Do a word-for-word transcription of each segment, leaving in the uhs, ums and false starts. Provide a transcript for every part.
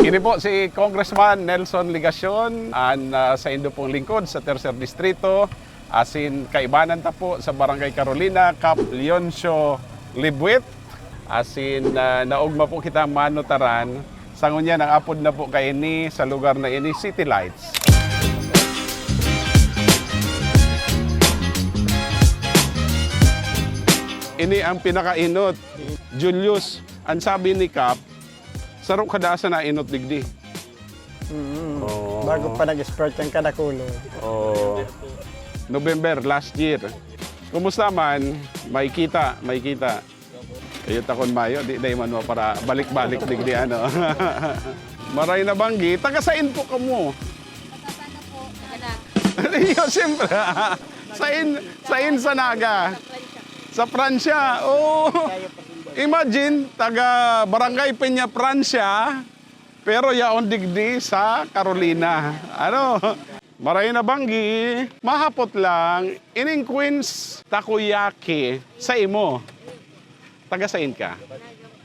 Ini po si Congressman Nelson Legacion, an, ah, saindo pong lingkod sa Tercer Distrito, asin kaibanan ta po sa Barangay Carolina, Kap Leoncio Libuit. Asin, ah, naogma po kita manutaran. Sa ngunyan, ang apod na po kaini sa lugar na ini, City Lights. Ini ang pinakainot. Julius, ang sabi ni Kap, saro ka daa sa nainot digdi. Mm. Oo. Bago pa nag-sprout ang kadakulo. Oo. November last year. Kumusta man? May kita, may kita. Iyo ta kun mayo, di dai man mo para balik-balik digdi, ano. Maray na banggi, taga sain po kamo? Anak. Iyo, siyempre. Sain, sain sa Naga? Sa Pransya. Oh. Imagine, taga Barangay Peña Francia, pero yaon digdi sa Carolina. Ano? Maray na banggi, mahapot lang, ining Queens Takoyaki sa imo. Taga sain ka?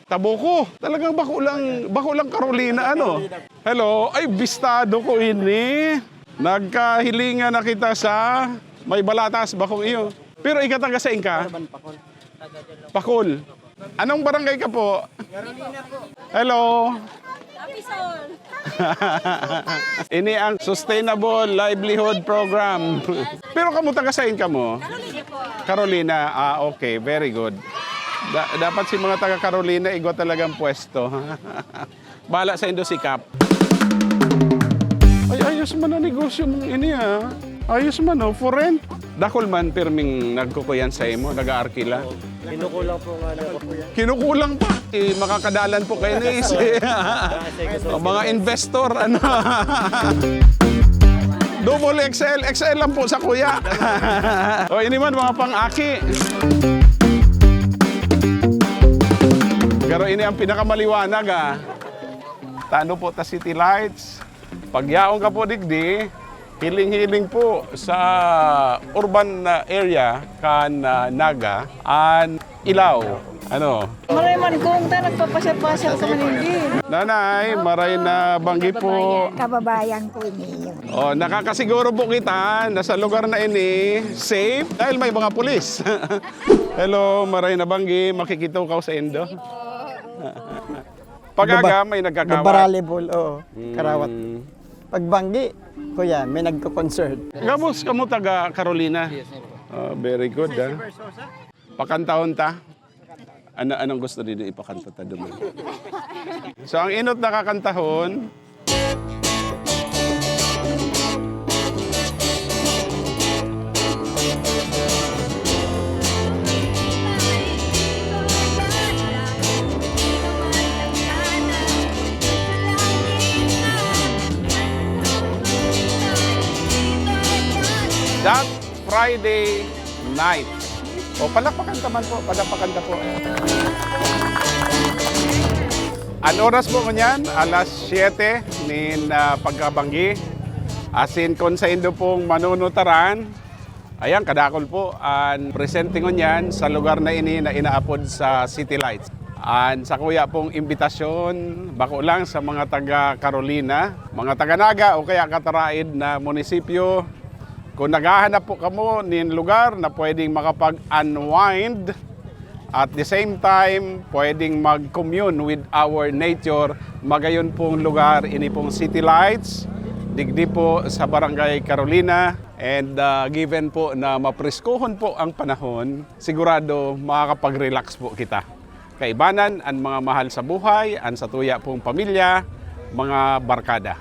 Tabuco. Talagang bako lang, bako lang Carolina, ano? Hello. Ay, bistado ko ini. Nagkahilingan na kita sa may balatas, bakong iyo. Pero ika taga sain ka? Pakol. Anong barangay ka po? Hello. Ini ang Sustainable Livelihood Program. Pero kamo, taga sain kamo? Carolina po. Carolina. Ah, okay. Very good. Da-, dapat si mga taga Carolina, igwa talagang pwesto. Bala sa indo sikap. Ay, ayos man ang negosyo mong ini, ha. Ayos man, oh, for rent. Dakul man pirming nagkukuyan sa imo, nag-aarkila. Kinukulang po nga na po. Kinukulang pa. Eh, makakadalan po kayo ni si o, mga investor, ano. Double X L, X L lang po sa kuya. O, ini man, mga pang-aki. Pero ini ang pinakamaliwanag, ah. Tano po ta City Lights. Pagyaon ka po digdi, hiling-hiling po sa urban, ah, area kan, ah, Naga, an ilaw. Ano? Maray man kung ta, nagpapasyal-pasyal ka man hindi. Nanay, maray na banggi po. Kababayan ko ini. Oh, nakakasiguro po kita na sa lugar na ini, safe dahil may mga pulis. Hello, maray na banggi, makikitukaw sa indo. Pag-aga, Baba-, may nagkakawat. Babaralibol, oo. Mm. Karawat. Pagbanggi, kuya, may nagko-concert. Gabos kamo taga Carolina? Yes, sir. Ah, very good, ah. Pakantahon ta? Ano, anong gusto niyo ipakanta ta duman? So, ang inot na kakantahon, That Friday Night. O, palakpakan ta man po, palakpakan ta po. An oras po ngunyan, alas siyete nin, ah, pagkabanggi. Asin kun saindo pong manunutaran, ayan, kadakul po an presente ngunyan sa lugar na ini na inaapod sa City Lights. An sakuya pong imbitasyon, bako lang sa mga taga Carolina, mga taga Naga o kaya kataraid na munisipyo, kung naghahanap po kamo nin lugar na pwedeng makapag-unwind, at the same time, pwedeng mag-commune with our nature, magayon pong lugar, ini pong City Lights, digdi po sa Barangay Carolina. And, ah, given po na mapriskuhon po ang panahon, sigurado makakapag-relax po kita. Kaibanan, an mga mahal sa buhay, an satuya pong pamilya, mga barkada.